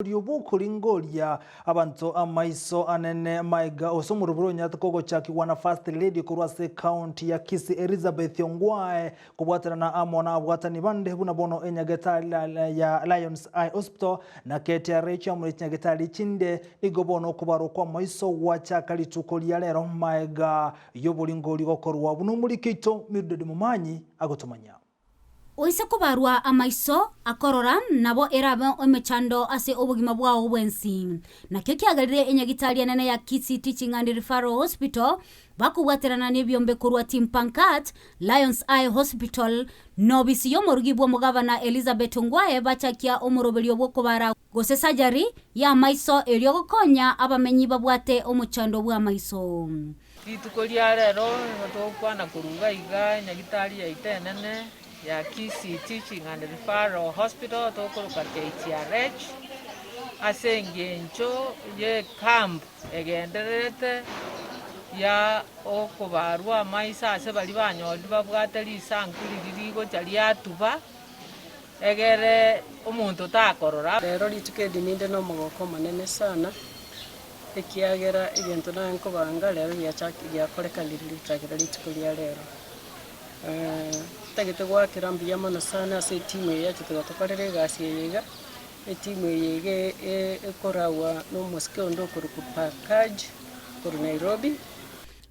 Omorio bw'okoringoria abanto amaiso anene maiga ase omoroboro onyarete kogochakigwa na First Lady korwa ase ecounty ya Kisii Elizabeth Ongwae kobwaterana amo na abwatani bande buna bono enyagetari ya Lions Eye Hospital na KTRH amo ne chinyagetari chinde nigo bono okobarwa kw'amaiso gwachaka rituko ria rero maega y'oboringori gokorwa buna omoriki oito Mildred Momanyi agotomanyia. Oise kobarwa amaiso akorora, nabo erabe emechando ase obogima bwao bwensi. Nakio kiagerire enyagitari enene ya Kisii Teaching and Referral Hospital bakobwaterana nebiombe korwa Timpankat, Lions Eye Hospital, na obisi y'omorugi bw'omogavana Elizabeth Ongwae bachakia omoroberio bw'okobara gose surgery y'amaiso erio gokonya abamenyi babwate omochando bw'amaiso. Rituko ria rero nigo togokwana korwa iga iga enyagitari yaito enene ya Kisii Teaching and Referral Hospital tokoroka KTRH ase engencho ye camp egendererete ya okobarwa amaiso ase baria banyorire babwate risanku riria rigocha riatuba egere omonto takorora. Rero rituko eri ninde nomogoko omonene sana, Ekiagera egento naye nkobanga rero giachaki giakorekanire gochakera rituko ria rero. Ntagete goakera mbuya mono sana ase etimu eye yachete gotokorera egasi eye iga, etimu eye iga ekoragwa na omosike onde okorokwa Pakaj korwa Nairobi.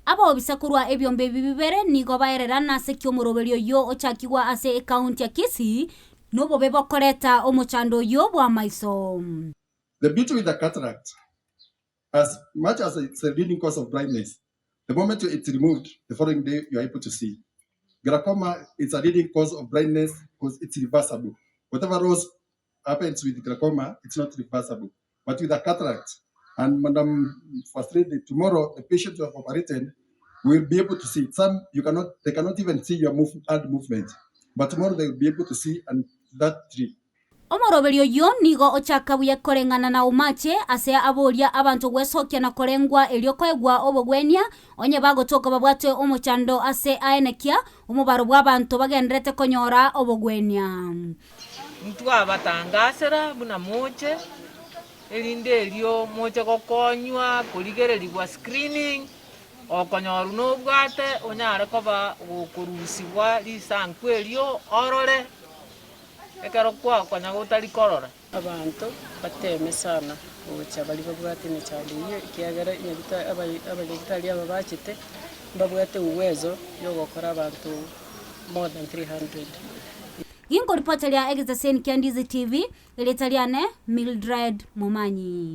Abobisa korwa ebiombe ebi bibere nigo baererana ase ki omoroberio oyio ochakigwa ase ekaunti ya Kisii nobobe bokoreta omochando oyio bw'amaiso. The beauty with the cataract, as much as it's a leading cause of blindness, the moment it's removed, the following day you are able to see. Glaucoma is a leading cause of blindness because it's reversible. Whatever loss happens with glaucoma, it's not reversible. But with a cataract, and Madam First Lady, tomorrow the patient you have operated will be able to see. Some you cannot, they cannot even see your move, hand movement. But tomorrow they will be able to see and that tree. Omoroberio oyio nigo ochaka buya koreng'ana na omache ase aboria abanto gwesokia na korengwa erio koegwa obogwenia, onye bagotoka babwate omochando ase aenekia omobaro bw'abanto bagenderete konyora obogwenia. Ntwabatangasera buna moche, erinde erio moche gokonywa korigererigwa screening, okonyorwa nobwate onyare koba gokorusigwa risanku erio orore. Ekero kwakonya gotari korora. Abanto bateeme sana gocha baria babwate emechando eyio, ekiagera abanyagitari aba bachete mbabwate uwezo yogokora abanto more than 300. Ginkoripoteria egeseseni kia Ndizi TV, erieta riane Mildred Momanyi.